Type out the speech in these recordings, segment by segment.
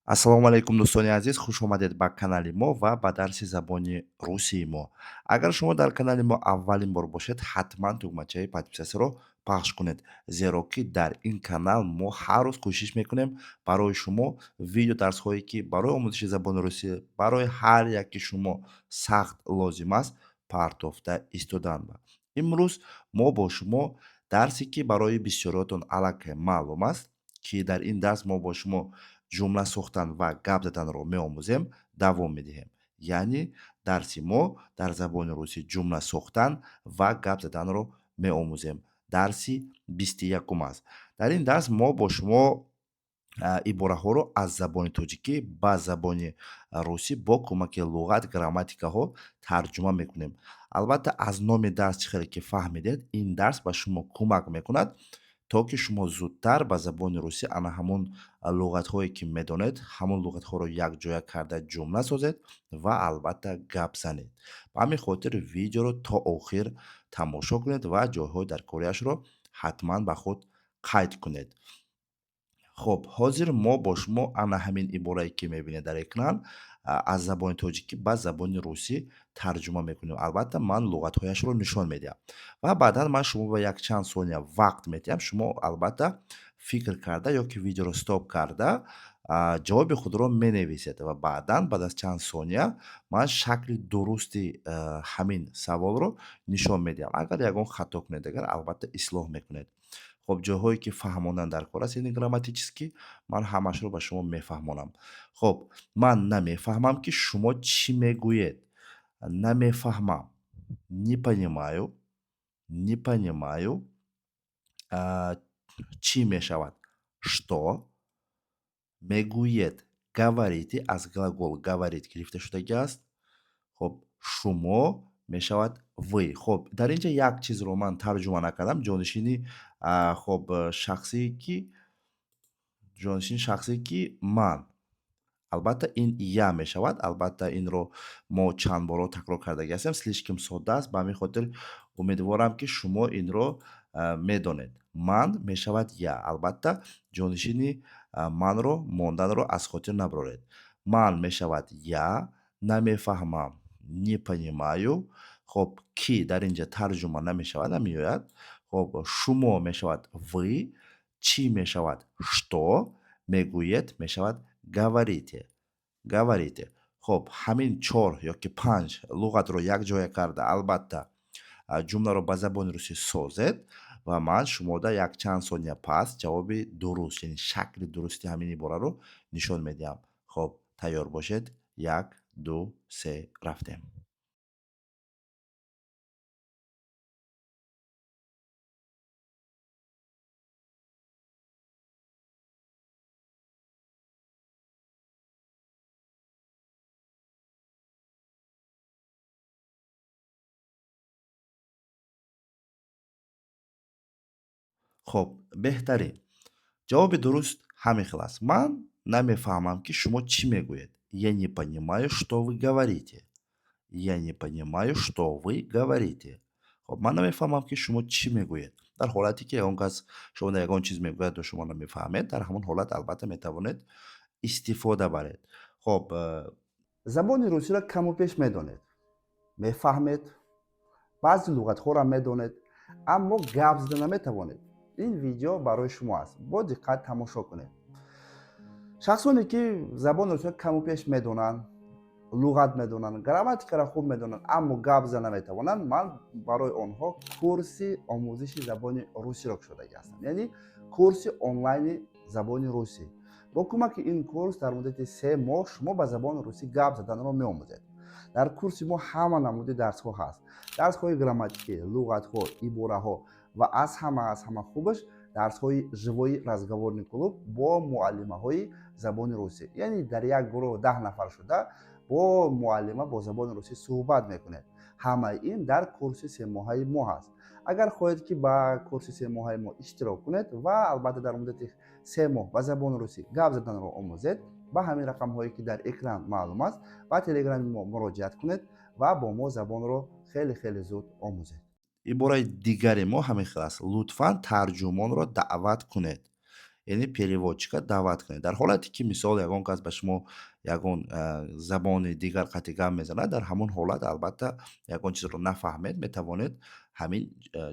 Ассалому алайкум, дӯстони азиз, хуш омадед ба канали мо ва ба дарси забони русии мо. Агар шумо дар канали мо аввалин бор бошед, ҳатман тугмачаи подписаться ро пахш кунед, зеро ки дар ин канал мо ҳар рӯз кӯшиш мекунем барои шумо видеодарсҳое, ки барои омӯзиши забони русӣ барои ҳар яки шумо сахт лозим аст, партофта истодан. Имрӯз мо бо шумо дарсе, ки барои бисёриётон аллакай маълум аст, ки дар ин дарс мо бо шумо ҷумла сохтан ва гап заданро меомӯзем, давом медиҳем. Яъне дарси мо дар забони русӣ ҷумла сохтан ва гап заданро меомӯзем, дарси 21-ум аст. Дар ин дарс мо бо шумо ибораҳоро аз забони тоҷикӣ ба забони русӣ бо кӯмаки луғат, грамматикаҳо тарҷума мекунем. Албатта, аз номи дарс чӣ хеле ки фаҳмидед, ин дарс ба шумо кӯмак мекунад, то ки шумо зудтар ба забони русӣ ана ҳамон луғатҳое, ки медонед, ҳамон луғатҳоро якҷоя карда ҷумла созед ва албатта гап занед. Ба ҳамин хотир видеоро то охир тамошо кунед ва ҷойҳои даркориашро ҳатман ба худ қайд кунед. Хуб, ҳозир мо бо шумо ана ҳамин иборае, ки мебинед дар экран, аз забони тоҷикӣ ба забони русӣ тарҷума мекунем. Албатта, ман луғатҳояшро нишон медиҳам ва баъдан ман шумо ба якчанд сония вақт медиҳам. Шумо албатта фикр карда ё ки видеоро стоп карда ҷавоби худро менависед ва баъдан баъд аз чанд сония ман шакли дурусти ҳамин саволро нишон медиҳам. Агар ягон хато кунед, агар албатта ислоҳ мекунед. Хоб, ҷойҳое, ки фаҳмондан дар кор аст, яъне грамматически, ман ҳамашро ба шумо мефаҳмонам. Хоб, ман намефаҳмам, ки шумо чӣ мегӯед. Намефаҳмам — не понимаю, не понимаю. Чӣ мешавад — что, мегӯед — говорите, аз глагол говорить гирифта шудагӣ аст. Хоб, шумо мешавад вы. Хоб, дар ин ҷа як чизро ман тарҷума накардам: ҷонишини, хоб, шахсие ки, ҷонишини шахсие ки ман, албатта, ин я мешавад. Албатта, инро мо чанд боро такрор кардагӣ ҳастем, слишком содда аст, ба ҳамин хотир умедворам, ки шумо инро медонед. Ман мешавад я. Албатта, ҷонишини манро монданро аз хотир набароред. Ман мешавад я, намефаҳмам — не понимаю. Хоб, ки дар ин ҷа тарҷума намешавад, намеояд. Хоб, шумо мешавад вы, чӣ мешавад что, мегӯед мешавад говорите, говорите. Хоб, ҳамин чор ёки панҷ луғатро якҷоя карда, албатта, ҷумларо ба забони русӣ созед ва ман шумода якчанд сония пас ҷавоби дуруст, яъне шакли дурусти ҳамин ибораро нишон медиҳам. Хоб, тайёр бошед: як, ду, се, рафтем. Хоб, беҳтарин. Ҷавоби дуруст ҳамин хел аст: ман намефаҳмам, ки шумо чӣ мегӯед. Я не понимаю, что вы говорите. Я не понимаю, что вы говорите. Хоб, ман намефаҳмам, ки шумо чӣ мегӯед. Дар ҳолате, ки ягон кас шумо ягон чиз мегӯяду шумо намефаҳмед, дар ҳамон ҳолат албатта метавонед истифода баред. Хоб, забони русиро каму пеш медонед, мефаҳмед, баъзе луғатҳоро медонед, аммо гап зада наметавонед. Ин видео барои шумо аст, бо диққат тамошо кунед. Шахсоне, ки забони русиро каму пеш медонанд, луғат медонанд, грамматикаро хуб медонанд, аммо гап зада наметавонанд, ман барои онҳо курси омӯзиши забони русиро кушодагӣ ҳастам, яъне курси онлайни забони русӣ. Бо кӯмаки ин курс дар муддати 3 моҳ шумо ба забони русӣ гап заданро меомӯзед. Дар курси мо ҳама намуди дарсҳо ҳаст: дарсҳои грамматикӣ, луғатҳо, ибораҳо ва аз ҳама хубаш дарсҳои живой разговорный клуб бо муаллимаҳои забони русӣ, яъне дар як гурӯҳ 10 нафар шуда бо муаллима бо забони русӣ суҳбат мекунед. Ҳамаи ин дар курси семоҳаи мо ҳаст. Агар хоҳед, ки ба курси семоҳаи мо иштирок кунед ва албатта дар муддати 3 моҳ ба забони русӣ гап заданро омӯзед, ба ҳамин рақамҳое, ки дар экран маълум аст, ба телеграми мо муроҷиат кунед ва бо мо забонро хеле хеле зуд омӯзед. Ибораи дигари мо ҳамин хел аст: лутфан тарҷумонро даъват кунед. Яъне переводчика даъват кунед. Дар ҳолате ки, мисол, ягон кас ба шумо ягон забони дигар қатъи гап мезанад, дар ҳамон ҳолат, албатта, ягон чизро нафаҳмед, метавонед ҳамин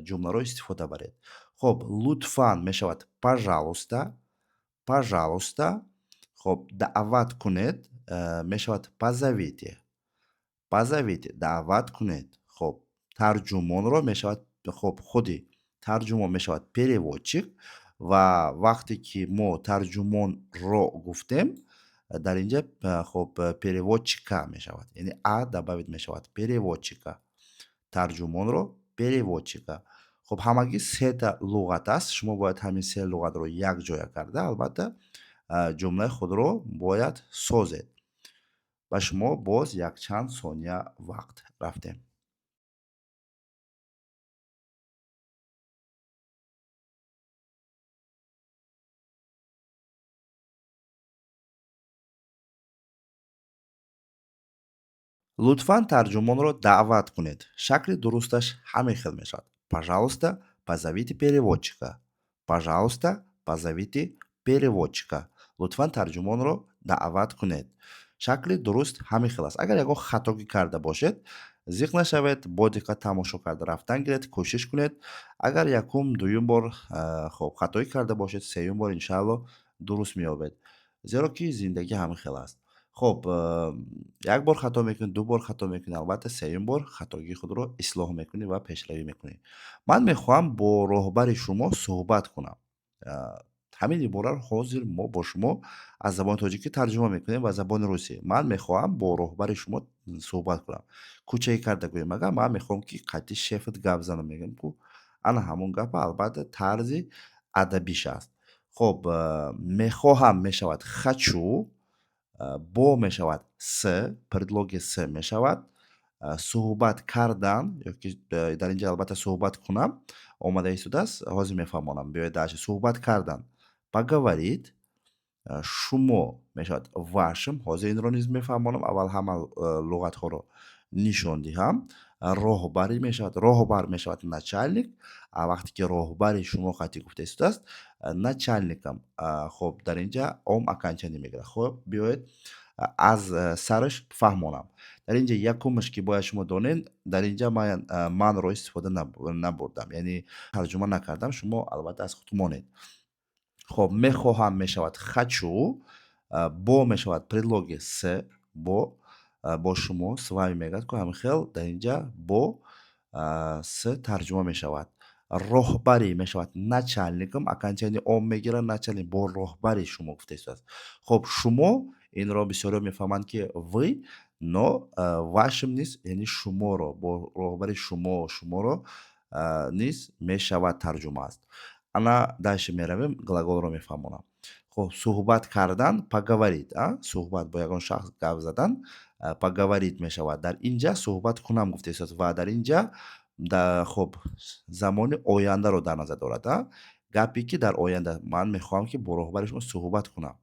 ҷумларо истифода баред. Хоб, лутфан мешавад пожалуйста, пожалуйста. Хоб, даъват кунед мешавад позовите, позовите, даъват кунед. Хоб, тарҷумонро мешавад, хоб, худи тарҷумон мешавад переводчик. Ва вақте ки мо тарҷумонро гуфтем, дар инҷа, хоб, переводчика мешавад, яъне а добавить мешавад, переводчика, тарҷумонро, переводчика. Хоб, ҳамагӣ сета луғат аст. Шумо бояд ҳамин се луғатро якҷоя карда, албатта, ҷумлаи худро бояд созед. Ба шумо боз якчанд сония вақт. Рафтем. Лутфан тарҷумонро даъват кунед. Шакли дурусташ ҳамин хел мешавад: пожалуйста, позовите переводчика, пожалуйста, позовите переводчика. Лутфан тарҷумонро даъват кунед. Шакли дуруст ҳамин хел аст. Агар ягон хатогӣ карда бошед, зиқ нашавед, бо диққат тамошо карда рафтан гиред, кӯшиш кунед. Агар якум, дуюм бор, хоб, хатоӣ карда бошед, сеюм бор, иншаалло, дуруст меёбед, зеро ки зиндагӣ ҳамин хел аст. Хоб, як бор хато мекунӣ, ду бор хато мекунӣ, албатта, сеюм бор хатогии худро ислоҳ мекунӣ ва пешравӣ мекунӣ. Ман мехоҳам бо роҳбари шумо суҳбат кунам. Ҳамин ибораро ҳозир мо бо шумо аз забони тоҷикӣ тарҷума мекунем ба забони русӣ. Ман мехоҳам бо роҳбари шумо суҳбат кунам. Кӯчагӣ карда гӯем агар, ман мехоҳам, ки қатъи шефат гап занам, мегӯем ку, ана ҳамон гапа, албатта, тарзи адабиш аст. Хоб, мехоҳам мешавад хочу, бо мешавад с, предлоги с мешавад. Суҳбат кардан ёки дар инҷа, албатта, суҳбат кунам омада истодааст, ҳозир мефаҳмонам. Биёед дальше. Суҳбат кардан поговорить, шумо мешавад вашим, ҳозир инро низ мефаҳмонам, аввал ҳама луғатҳоро нишон диҳам. Роҳбарӣ мешавад, роҳбар мешавад начальник. Вақте ки роҳбари шумо қатъӣ гуфта истодааст, начальникам. Хоб, дар инҷа ом окончание мегирад. Хоб, биёед, аз сараш фаҳмонам. Дар инҷа якумаш, ки бояд шумо донед, дар инҷа ман манро истифода набурдам, яъне тарҷума накардам, шумо, албатта, аз худ монед. Хоб, мехоҳам мешавад хочу, бо мешавад предлоги с, бо шумо, с вами мегӯяд ку, ҳамин хел дар инҷа бо с тарҷума мешавад. Роҳбарӣ мешавад начальникам, окончание ом мегирад, начальник, бо роҳбари шумо гуфта истодааст. Хоб, шумо, инро бисёриҳо мефаҳманд, ки вы, но вашим низ, яъне шуморо, бо роҳбари шумо, шуморо низ мешавад, тарҷума аст. Ана дальше меравем, глаголро мефаҳмонам. Хоб, суҳбат кардан поговорить, суҳбат, бо ягон шахс гап задан поговорить мешавад. Дар инҷа суҳбат кунам гуфта истодааст ва дар инҷа, хоб, замони ояндаро дар назар дорад, гапе ки дар оянда. Ман мехоҳам, ки бо роҳбари шумо суҳбат кунам,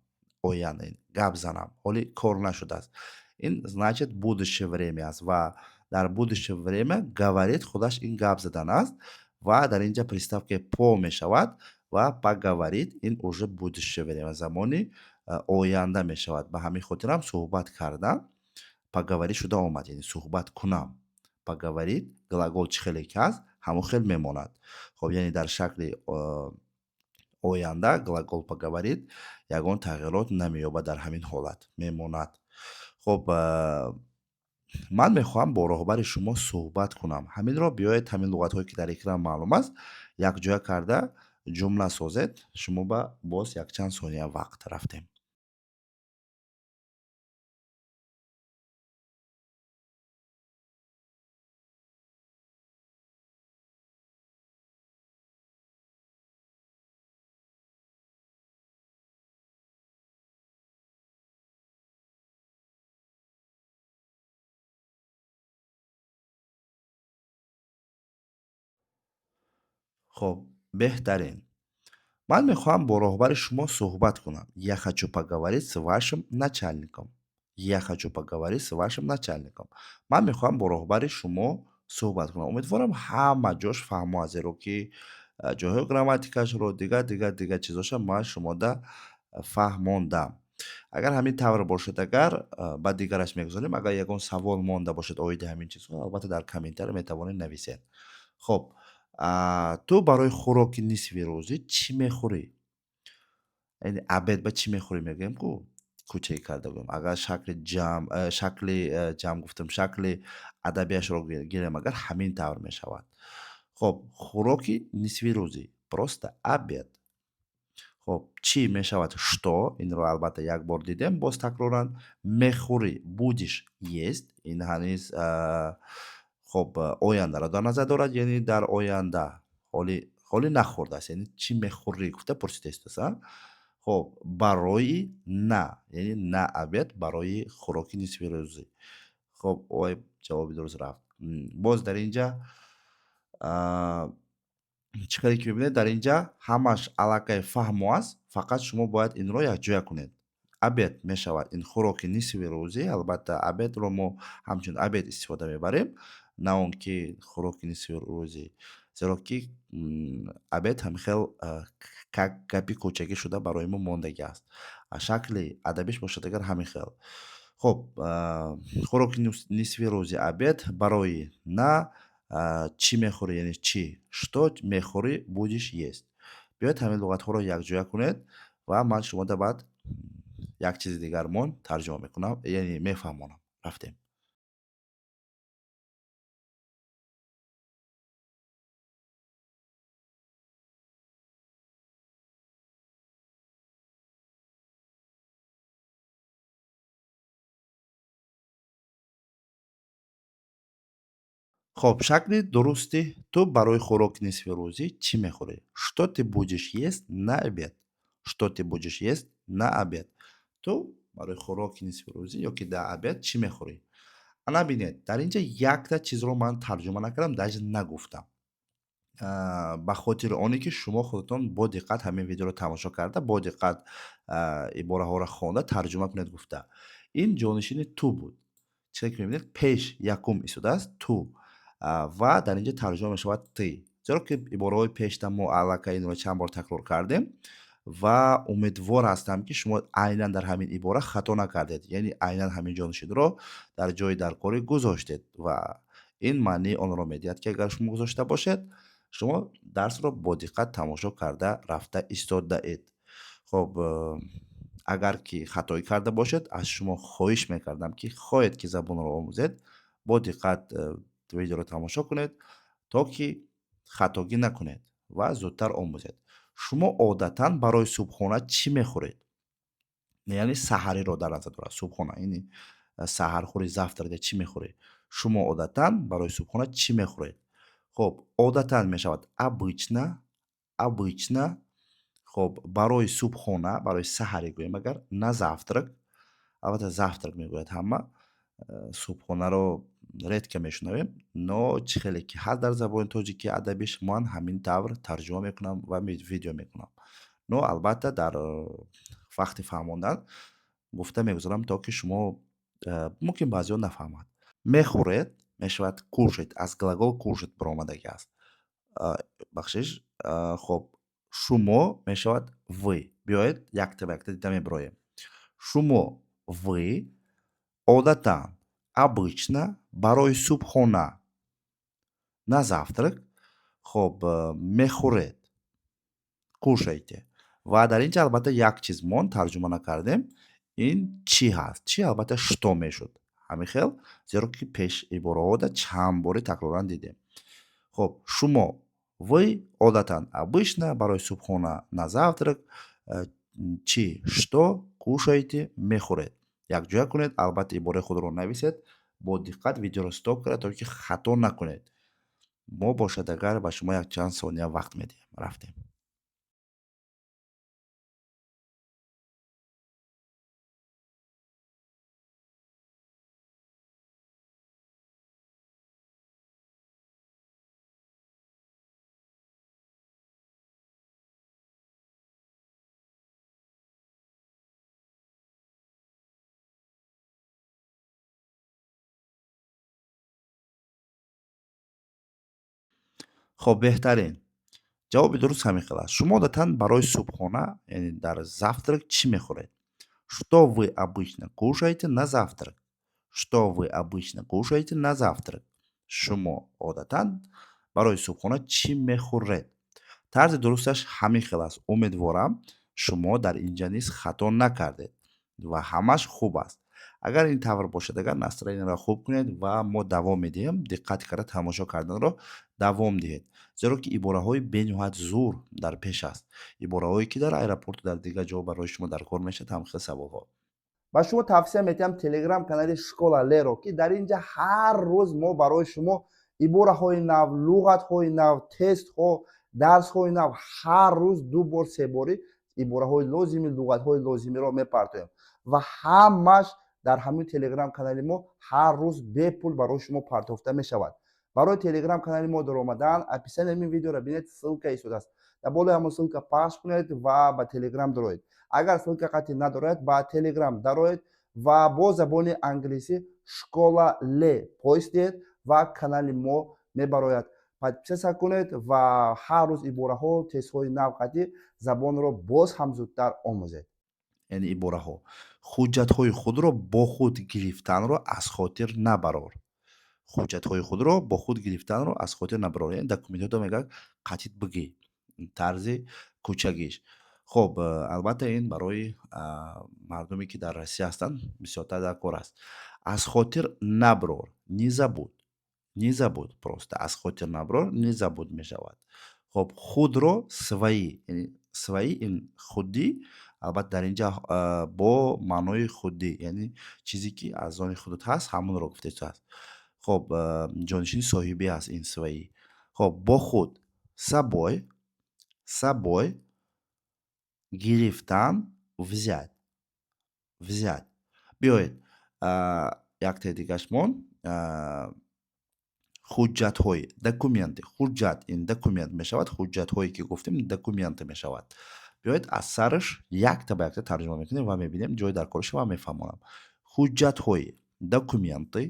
оянда гап занам, ҳоли кор нашудааст. Ин значит будущее время аст ва дар будущее время говорить худаш ин гап задан аст ва дар инҷа приставкаи по мешавад ва поговорить ин уже будущее время, замони оянда мешавад. Ба ҳамин хотирам суҳбат кардан поговорить шуда омад, яъне суҳбат кунам поговорить, глагол чӣ хеле ки ҳаст, ҳамон хел мемонад. Хоб, яъне дар шакли оянда глагол поговорить ягон тағйирот намеёбад, дар ҳамин ҳолат мемонад. Хоб, ман мехоҳам бо роҳбари шумо суҳбат кунам. Ҳаминро биёед, ҳамин луғатҳое ки дар экран маълум аст, якҷоя карда ҷумла созед. Шумо ба боз якчанд сония вақт. Рафтем. Хоб, беҳтарин. Ман мехоҳам бо роҳбари шумо суҳбат кунам. Я хочу поговорить с вашим начальником. Я хочу поговорить с вашим начальником. Ман мехоҳам бо роҳбари шумо суҳбат кунам. Умедворам, ҳама ҷош фаҳмо аст, зеро ки Ҷойҳои грамматикашро, дигар, дигар, дигар чизоша ман шумода фаҳмондам. Агар ҳамин тавр бошад, агар ба дигараш мегузорем. Агар ягон савол монда бошад оиди ҳамин чизҳо, албатта, дар комментария метавонед нависед. Хоб, ту барои хӯроки нисфи рӯзӣ чӣ мехӯрӣ? Яъне обед ба чӣ мехӯрӣ мегӯем ку, кӯчагӣ карда гӯем. Агар шакли ҷамъ, шакли ҷамъ гуфтам, шакли адабиашро гирем, агар ҳамин тавр мешавад. Хоб, хӯроки нисфи рӯзӣ, просто обед. Хоб, чӣ мешавад что, инро албатта як бор дидем, боз такроран. Мехӯрӣ, будешь есть, ин ҳанӯз, хоб, ояндаро дар назар дорад, яъне дар оянда, ҳоли нахӯрдааст, яъне чӣ мехӯрӣ гуфта пурсида истааст. Хоб, барои на, яъне на обед, барои хӯроки нисфи рӯзӣ. Хоб, ой, ҷавоби дуруст рафт. Боз дар инҷа, чӣ хеле ки мебинед, дар инҷа ҳамаш аллакай фаҳмо аст, фақат шумо бояд инро якҷоя кунед. Обед мешавад ин хӯроки нисфи рӯзӣ. Албатта, обедро мо ҳамчун обед истифода мебарем, на он ки хӯроки нисфи рӯзӣ, зеро ки обед ҳамин хел как гапи кӯчагӣ шуда барои мо мондагӣ аст. Шакли адабиш бошад агар ҳамин хел. Хоб, хӯроки нисфи рӯзи, обед, барои на, чӣ мехӯрӣ, яъне чӣ, что мехӯрӣ, будешь есть. Биёед, ҳамин луғатҳоро якҷоя кунед ва ман шумода баъд як чизи дигар мон тарҷума мекунам, яъне мефаҳмонам. Рафтем. Хоб, шакли дурусти: ту барои хӯроки нисфи рӯзӣ чӣ мехӯрӣ? Что ты будешь есть на обед? Что ты будешь есть на обед? Ту барои хӯроки нисфи рӯзӣ ёки дар обед чӣ мехӯрӣ? Ана бинед, дар инҷа якта чизро ман тарҷума накардам, даже нагуфтам, ба хотири оне ки шумо худатон бо диққат ҳамин видеоро тамошо карда, бо диққат ибораҳоро хонда тарҷума кунед гуфта. Ин ҷонишини ту буд. Чизе ки мебинед, пеш якум истодааст ту ва дар инҷа тарҷума мешавад ты, зеро ки ибораҳои пешта мо аллакай инро чанд бор такрор кардем ва умедвор ҳастам, ки шумо айнан дар ҳамин ибора хато накардед, яъне айнан ҳамин ҷонишинро дар ҷои даркорӣ гузоштед. Ва ин маънии онро медиҳад, ки агар шумо гузошта бошед, шумо дарсро бо диққат тамошо карда рафта истодаед. Хоб, агар ки хатоӣ карда бошед, аз шумо хоҳиш мекардам, ки хоҳед ки забонро омӯзед, бо диққат видеоро тамошо кунед, то ки хатогӣ накунед ва зудтар омӯзед. Шумо одатан барои субҳона чӣ мехӯред? Яъне саҳариро дар назар дорад, субҳона, яъне саҳархӯри, завтрак чӣ мехӯред? Шумо одатан барои субҳона чӣ мехӯред? Хоб, одатан мешавад обычно, обычно. Хоб, барои субҳона, барои саҳарӣ гӯем агар, на завтрак. Албатта, завтрак мегӯяд ҳама, субҳонаро редко мешунавем, но чӣ хеле ки ҳаст дар забони тоҷикии адабиш, ман ҳамин тавр тарҷума мекунам ва видео мекунам. Но албатта, дар вақти фаҳмондан гуфта мегузорам, то ки шумо, мумкин, баъзеҳо нафаҳмад. Мехӯред мешавад кушать, аз глагол кушать баромадагӣ аст, бахшиш. Хоб, шумо мешавад вы. Биёед, якта ба якта дида мебироем. Шумо, вы, одатан, обычно, барои субҳона, на завтрак. Хоб, мехӯред, кушаете. Ва дар ин ҷа албатта як чиз монд, тарҷума накардем. Ин чӣ ҳаст? Чӣ, албатта, что мешуд ҳамин хел, зеро ки пеш ибораҳода чанд бори такроран дидем. Хоб, шумо, вы, одатан, обычно, барои субҳона, на завтрак, чӣ, что, кушаете, мехӯред. Якҷоя кунед, албатта, ибораи худро нависед, бо диққат видеоро стоп карда, то ки хато накунед. Мо бошад агар ба шумо якчанд сония вақт медиҳем. Рафтем. Хоб, беҳтарин. Ҷавоби дуруст ҳамин хел аст. Шумо одатан барои субҳона, яъне дар завтрак, чӣ мехӯред? Что вы обычно кушаете на завтрак? Что вы обычно кушаете на завтрак? Шумо одатан барои субҳона чӣ мехӯред? Тарзи дурусташ ҳамин хел аст. Умедворам, шумо дар инҷа низ хато накардед ва ҳамаш хуб аст. Агар ин тавр бошад, агар настроение ро хуб кунед ва мо давом медиҳем. Диққат карда тамошо карданро давом диҳед, зеро ки ибораҳои бениҳоят зур дар пеш аст, ибораҳое ки дар аэропорту дар дигар ҷо барои шумо дар кор мешавад ҳамхел саволҳо. Ба шумо тавсия медиҳам телеграм канали Школа Леро, ки дар ин ҷа ҳар рӯз мо барои шумо ибораҳои нав, луғатҳои нав, тестҳо, дарсҳои нав, ҳар рӯз ду бор, се борӣ ибораҳои лозими, луғатҳои лозимиро мепартоем ва ҳамаш дар ҳамин телеграм канали мо ҳар рӯз бепул барои шумо партофта мешавад. Барои телеграм канали мо даромадан, описание ин видеоро бинед, ссылка истодааст. Дар болои ҳамон ссылка пахш кунед ва ба телеграм дароед. Агар ссылка қатъи надорад, ба телеграм дароед ва бо забони англисӣ «Школа Ле» поиск диҳед ва канали мо мебарояд. Подписаться кунед ва ҳар рӯз ибораҳо, тестҳои нав қатъи забонро боз ҳам зудтар омӯзед. Яъне ибораҳо. Ҳуҷҷатҳои худро бо худ гирифтанро аз хотир набарор. Ҳуҷҷатҳои худро бо худ гирифтанро аз хотир набарор, яъне документҳото, мегӯяд, қатит бигӣ, тарзи кӯчагиш. Хоб, албатта, ин барои мардуме ки дар Россия ҳастанд, бисёртар дар кор аст. Аз хотир наброр, не забудь, не забудь, просто аз хотир наброр, не забудь мешавад. Хоб, худро, свои, свои ин худӣ, албатта, дар инҷа бо маънои худӣ, яъне чизе ки аз они худат ҳаст, ҳамонро гуфтааст. Хоб, ҷонишини соҳибӣ аст ин свои. Хоб, бо худ, собой, собой, гирифтан, взять, взять. Биёед, яктаи дигашмон. Ҳуҷҷатҳои, документы. Ҳуҷҷат ин документ мешавад. Ҳуҷҷатҳое ки гуфтем, документы мешавад. Биёед, аз сараш якта ба якта тарҷума мекунем ва мебинем ҷои дар корашо ва мефаҳмонам. Ҳуҷҷатҳои, документы.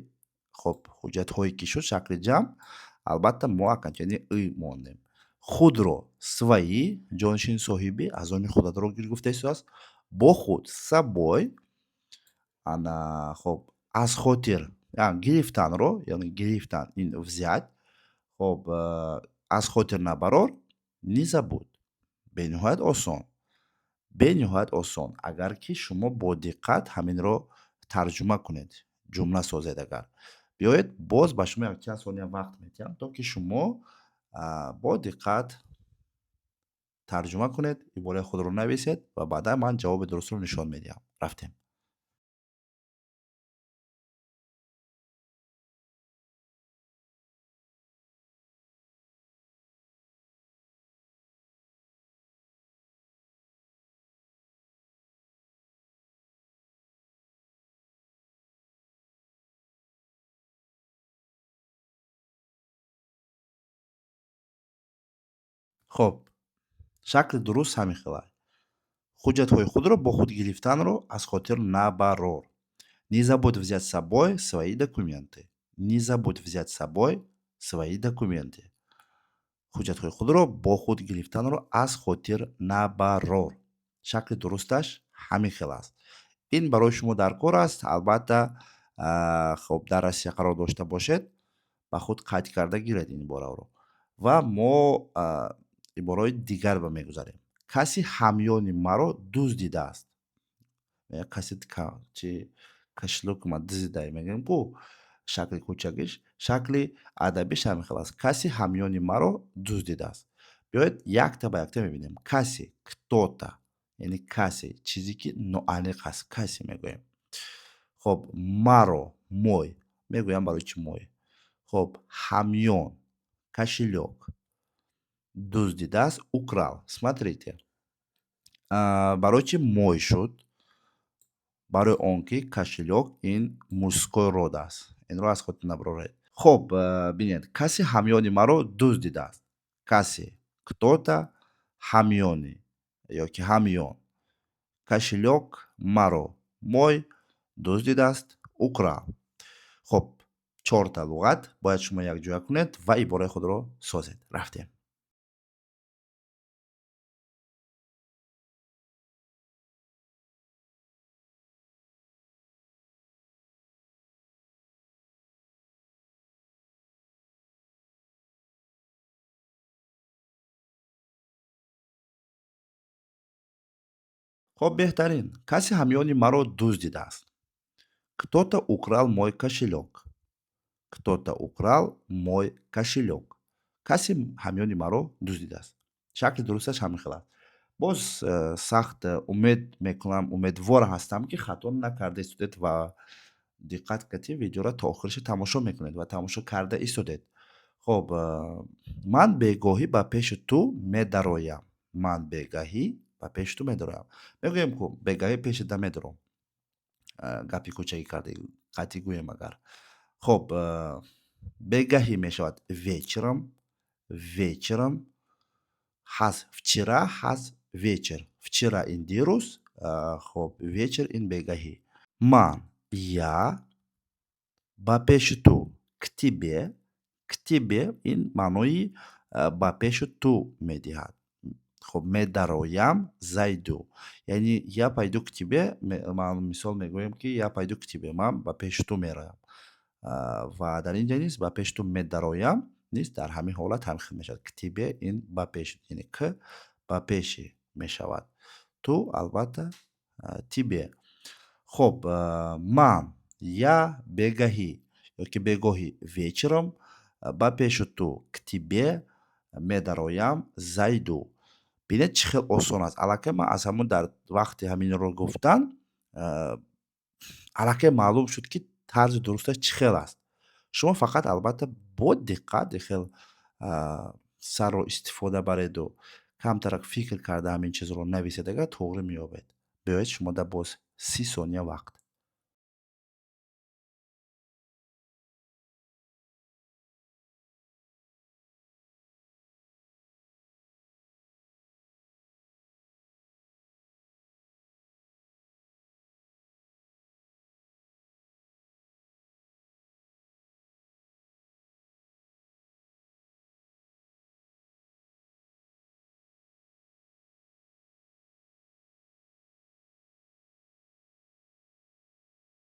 Хоб, ҳуҷҷатҳое ки шуд шакли ҷамъ, албатта, мо окончание ы мондем. Худро, свои, ҷонишини соҳибӣ, аз они худатро гир гуфта истодааст. Бо худ, собой. Ана, хоб, аз хотир гирифтанро, яъне гирифтан ин взять. Хоб, аз хотир набарор, не забудь. Бениҳоят осон, бениҳоят осон, агар ки шумо бо диққат ҳаминро тарҷума кунед, ҷумла созед. Агар биёед, боз ба шумо якчанд сония вақт медиҳам, то ки шумо бо диққат тарҷума кунед, ибораи худро нависед ва баъдан ман ҷавоби дурустро нишон медиҳам. Рафтем. Хоб, шакли дуруст ҳамин хел аст. Ҳуҷҷатҳои худро бо худ гирифтанро аз хотир набарор, не забудь взять с собой свои документы. Не забудь взять с собой свои документы. Ҳуҷҷатҳои худро бо худ гирифтанро аз хотир набарор, шакли дурусташ ҳамин хел аст. Ин барои шумо дар кор аст, албатта. Хоб, дар Россия қарор дошта бошед, ба худ қайд карда гиред ин ибораро. Ва мо ибораҳои дигар ба мегузарем. Касе ҳамёни маро дуздидааст. Касе чи кошелёк ма дуздида, мегӯем ку, шакли кӯчагиш, шакли адабиш ҳамин хел аст. Касе ҳамёни маро дуздидааст. Биёед, якта ба якта мебинем. Касе, кто-то, яъне касе, чизе ки ноаниқ аст, касе мегӯем. Хоб, маро, мой мегӯям. Барои чи мой? Хоб, ҳамён, кошелёк, дуздидааст, украл. Смотрите, барои чи мой шуд? Барои он ки кошелёк ин мужской род аст. Инро аз хотир набароред. Хоб, бинед, касе ҳамёни маро дуздидааст. Касе, кто-то, ҳамёни ёки ҳамён, кошелёк, маро, мой, дуздидааст, украл. Хоб, чорта луғат бояд шумо якҷоя кунед ва ибораи худро созед. Рафтем. Хоб, беҳтарин. Касе ҳамёни маро дуздидааст. Кто-то украл мой кошелек. Кто-то украл мой кошелек. Касе ҳамёни маро дуздидааст. Шакли дурусташ ҳамин хел аст. Боз сахт умед мекунам, умедвор ҳастам, ки хато накарда истодед ва диққат кардед, видеоро то охириша тамошо мекунед ва тамошо карда истодед. Хоб, ман бегоҳӣ ба пеши ту медароям. Ман бегаҳӣ ба пеши ту медароям. Мегӯем, ку бегаҳӣ пеши да медаром. Гапи кӯчагӣ карда қатъӣ гӯем агар. Хоб, бегаҳӣ мешавад вечером. Вечером ҳаст вчера, ҳаст вечер. Вчера ин дирӯз, хоб, вечер ин бегаҳӣ. Ман, я, ба пеши ту, к тебе. К тебе ин маънои ба пеши ту медиҳад. Хоб, медароям, зайду, яъне я пойду к тебе. Ман мисол мегӯем, ки я пойду к тебе, ман ба пеши ту меравам. Ва дар ин ҷа низ ба пеши ту медароям низ дар ҳамин ҳолат ҳамин хел мешавад. К тебе ин ба пеш, яъне к ба пеши мешавад, ту албатта тебе. Хоб, ман, я, бегаҳӣ ёки бегоҳӣ, вечером, ба пеши ту, к тебе, медароям, зайду. Бинед, чӣ хел осон аст. Аллакай ман аз ҳамун дар вақти ҳаминро гуфтан аллакай маълум шуд, ки тарзи дурусташ чӣ хел аст. Шумо фақат, албатта, бо диққат хел сарро истифода бареду камтарак фикр карда ҳамин чизро нависед, агар тоғрӣ меёбед. Биёед, шумода боз 30 сония вақт.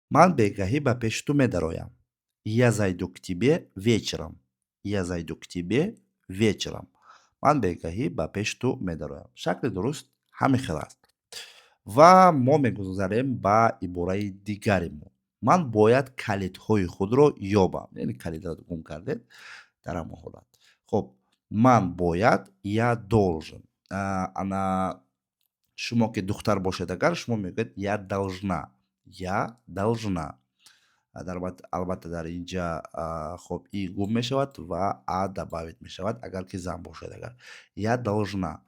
Ман бегаҳӣ ба пеши ту медароям. Я зайду к тебе вечером. Я зайду к тебе вечером. Ман бегаҳӣ ба пеши ту медароям. Шакли дуруст ҳамин хел аст. Ва мо мегузарем ба ибораи дигари мо. Ман бояд калидҳои худро ёбам. Яъне калидро гум кардед дар ҳамон ҳолат. Хоб, ман бояд, я должен. Ана шумо ки духтар бошед агар, шумо мегӯед я должна. Я должна. Албатта, дар ин ҷа, хоб, и гум мешавад ва а добавить мешавад, агар ки зан бошед агар. Я должна.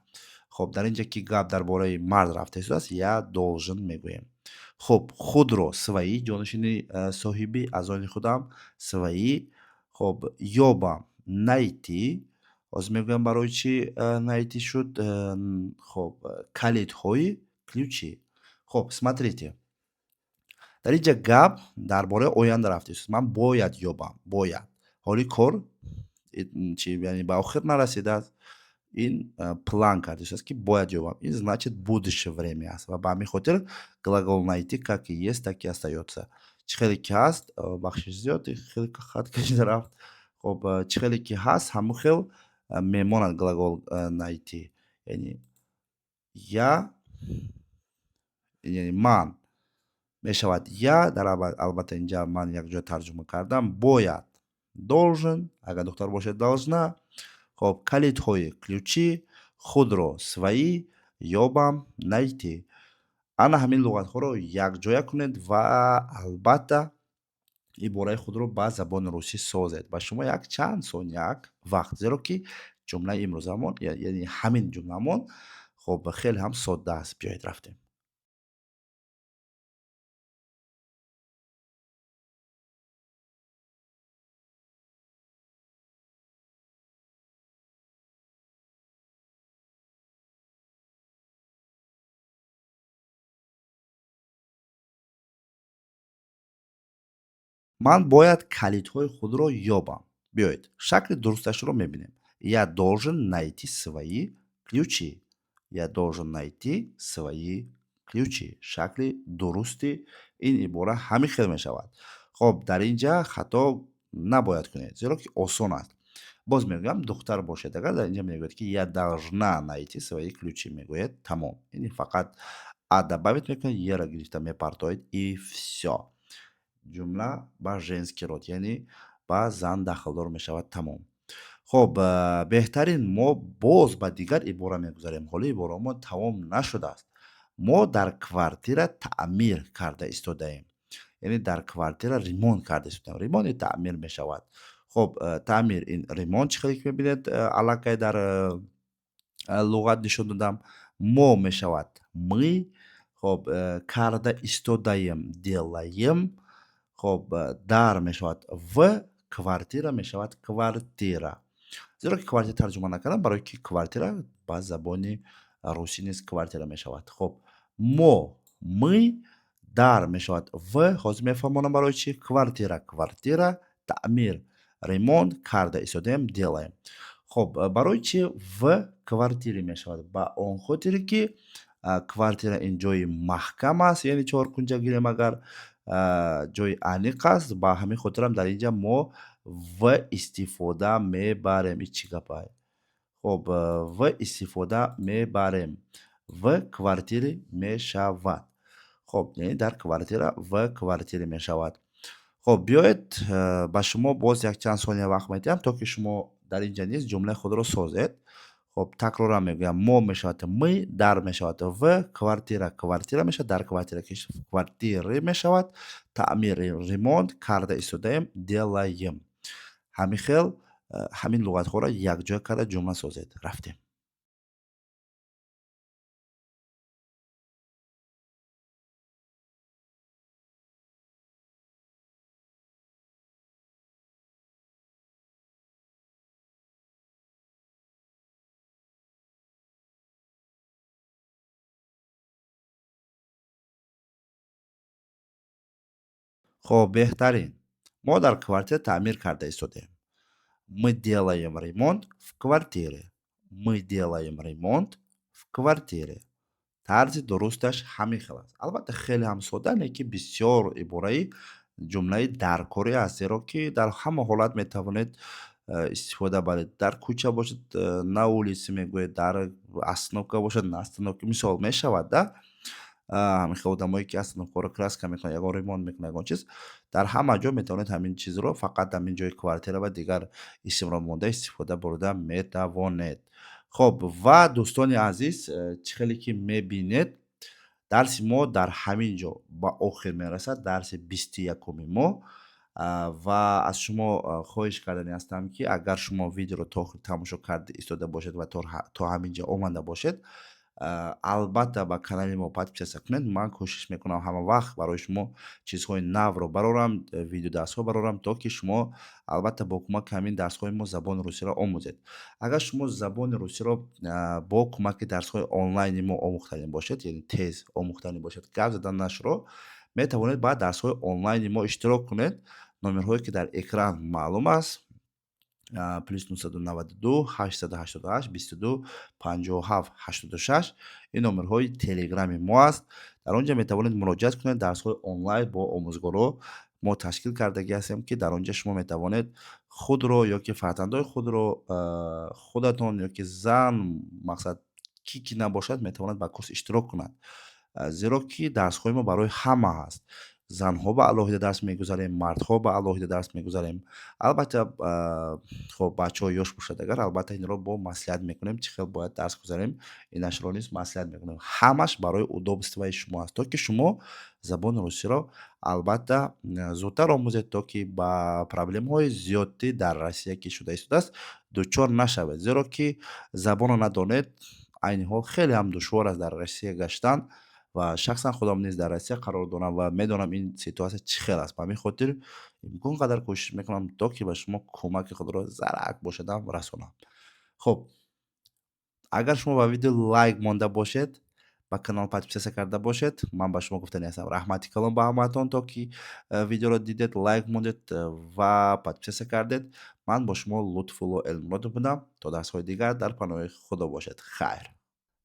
Хоб, дар ин ҷа ки гап дар бораи мард рафта истодааст, я должен мегӯем. Хоб, худро, свои, ҷонишини соҳибӣ, аз они худам, свои. Хоб, ёбам, найти. Ҳозир мегӯям, барои чӣ найти шуд. Хоб, калидҳои, ключи. Хоб, смотрите, дар ин ҷа гап дар бораи оянда рафта истодааст. Ман бояд ёбам, бояд. Ҳоли кор чи, яъне ба охир нарасидааст. Ин план карда истодааст, ки бояд ёбам. Ин значит будущее время аст ва ба ҳамин хотир глагол найти как и есть, так и остаётся. Чӣ хеле ки ҳаст, бахшиш зиёд, хеле хат кашида рафт. Хоб, чӣ хеле ки ҳаст, ҳамон хел мемонад глагол найти. Яъне я, яъне ман мешавад я дар, албатта, инҷа ман якҷоя тарҷума кардам. Бояд, должен, агар духтар бошад, должна. Хоб, калидҳои, ключи, худро, свои, ёбам, найти. Ана ҳамин луғатҳоро якҷоя кунед ва албатта ибораи худро ба забони русӣ созед. Ба шумо як чанд сонияк вақт, зеро ки ҷумлаи имрӯзамон, яъне ҳамин ҷумламон, хоб, хеле ҳам содда аст. Биёед, рафтем. Ман бояд калидҳои худро ёбам. Биёед, шакли дурусташро мебинем. Я должен найти свои ключи. Я должен найти свои ключи. Шакли дурусти ин ибора ҳамин хел мешавад. Хоб, дар ин ҷа хато набояд кунед, зеро ки осон аст. Боз мегӯям, духтар бошед агар, дар инҷа мегӯяд, ки я должна найти свои ключи мегӯяд, тамом. Ин фақат А добавить мекунед, е-ро гирифта мепартоед, и всё. Ҷумла ба женский род, яъне ба зан дахлдор мешавад, тамом. Хоб, беҳтарин, мо боз ба дигар ибора мегузарем. Ҳоло иборамо тамом нашудааст. Мо дар квартира таъмир карда истодаем, яъне дар квартира ремонт карда истодаем. Ремонт ин таъмир мешавад. Хоб, таъмир ин ремонт, чӣ хеле ки мебинед, аллакай дар луғат нишон додам. Мо мешавад мы. Хоб, карда истодаем делаем. Хоб, дар мешавад в, квартира мешавад квартира. Зеро ки квартира тарҷума накардам, барои ки квартира ба забони русӣ низ квартира мешавад. Хоб, мо мы, дар мешавад в, ҳозир мефаҳмонам барои чӣ, квартира квартира, таъмир ремонт, карда истодаем делаем. Хоб, барои чӣ в квартире мешавад? Ба он хотире ки квартира ин ҷои маҳкам аст, яъне чоркунҷа гирем агар, ҷои аниқ аст. Ба ҳамин хотирам дар инҷа мо в истифода мебарем. И чӣ гапай? Хоб, в истифода мебарем, в квартире мешавад. Хоб, яъне дар квартира, в квартире мешавад. Хоб, биёед, ба шумо боз якчанд сония вақт медиҳам, то ки шумо дар инҷа низ ҷумлаи худро созед. Хоб, такроран мегӯям: мо мешавад мы, дар мешавад в, квартира квартира мешавад, дар квартира квартире мешавад, таъмир ремонт, карда истодаем делаем. Ҳамин хел ҳамин луғатҳоро якҷоя карда ҷумла созед. Рафтем. Хоб, беҳтарин. Мо дар квартира таъмир карда истодаем. Мы делаем ремонт в квартире. Мы делаем ремонт в квартире. Тарзи дурусташ ҳамин хел аст. Албатта, хеле ҳам сода, лекин бисёр ибораи ҷумлаи даркорӣ аст, зеро ки дар ҳама ҳолат метавонед истифода баред. Дар кӯча бошад, на улице мегӯед, дар остановка бошад, на остановка, мисол мешавад да. Ҳамин хел одамое ки остановкаро краска мекунанд, ягон ремонт мекунанд, ягон чиз, дар ҳама ҷо метавонед ҳамин чизро фақат ҳамин ҷои квартира ва дигар исмро монда истифода бурда метавонед. Хоб, ва дӯстони азиз, чӣ хеле ки мебинед, дарси мо дар ҳамин ҷо ба охир мерасад, дарси 21-уми мо. Ва аз шумо хоҳиш кардани ҳастам, ки агар шумо видеоро то охир тамошо карда истода бошед ва то ҳамин ҷо омада бошед, албатта ба канали мо подписаться кунед. Ман кӯшиш мекунам ҳама вақт барои шумо чизҳои навро барорам, видеодарсҳо барорам, то ки шумо албатта бо кӯмаки ҳамин дарсҳои мо забони русиро омӯзед. Агар шумо забони русиро бо кӯмаки дарсҳои онлайни мо омӯхтанӣ бошед, яъне тез омӯхтанӣ бошед, гап заданашро метавонед, ба дарсҳои онлайни мо иштирок кунед. Номерҳое ки дар экран маълум аст: +992 888 22 57 86, ин номерҳои телеграми мо аст. Дар он ҷо метавонед муроҷиат кунед. Дарсҳои онлайн бо омӯзгоро мо ташкил кардагӣ ҳастем, ки дар он ҷо шумо метавонед худро ё ки фарзандои худро, худатон ё ки зан, мақсад ки ки набошад, метавонад ба курс иштирок кунад, зеро ки дарсҳои мо барои ҳама ҳаст. Занҳо ба алоҳида дарс мегузарем, мардҳо ба алоҳида дарс мегузарем. Албатта, хоб, бачаҳо ёш бошад агар, албатта инро бо маслиҳат мекунем, чӣ хел бояд дарс гузарем, инашро низ маслиҳат мекунем. Ҳамаш барои удобствои шумо аст, то ки шумо забони русиро албатта зудтар омӯзед, то ки ба проблемаҳои зиёдтӣ дар Россия ки шуда истодааст дучор нашавед, зеро ки забонро надонед, айни ҳол хеле ҳам душвор аст дар Россия гаштан. Ва шахсан худам низ дар Россия қарор дорам ва медонам, ин ситуатсия чӣ хел аст. Ба ҳамин хотир имкон қадар кӯшиш мекунам, то ки ба шумо кӯмаки худро зарак бошадам расонам. Хуб, агар шумо ба видео лайк монда бошед, ба канал подписаться карда бошед, ман ба шумо гуфтани ҳастам: раҳмати калон ба ҳамаатон, то ки видеоро дидед, лайк мондед ва подписаться кардед. Ман бо шумо Лутфулло Элмуродов будам. То дарсҳои дигар дар паноҳи Худо бошед. Хайр.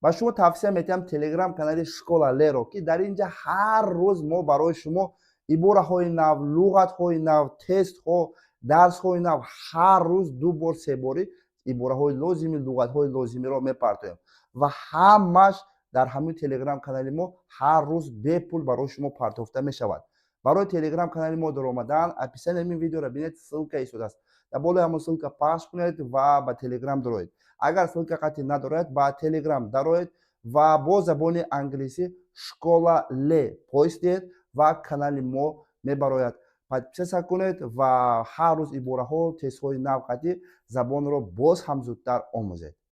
Ба шумо тавсия метиҳам телеграм канали Школа Леро, ки дар ин ҷа ҳар рӯз мо барои шумо ибораҳои нав, луғатҳои нав, тестҳо, дарсҳои нав, ҳар рӯз ду бор, се борӣ ибораҳои лозими, луғатҳои лозимиро мепартоем ва ҳамаш Дар ҳамин Телеграм канали мо ҳар рӯз бепул барои шумо партофта мешавад. Барои Телеграм канали мо даромадан, описанияи ҳамин видеоро бинед, ссылка истодааст. Дар болои ҳамон ссылка пахш кунед ва ба Телеграм дароед. Агар ссылка қатъӣ надорад, ба Телеграм дароед ва бо забони англисӣ «Школа Ле» поиск диҳед ва канали мо мебарояд. Подписаться кунед ва ҳар рӯз ибораҳо, тестҳои нав қатъӣ забонро боз ҳам зудтар омӯзед.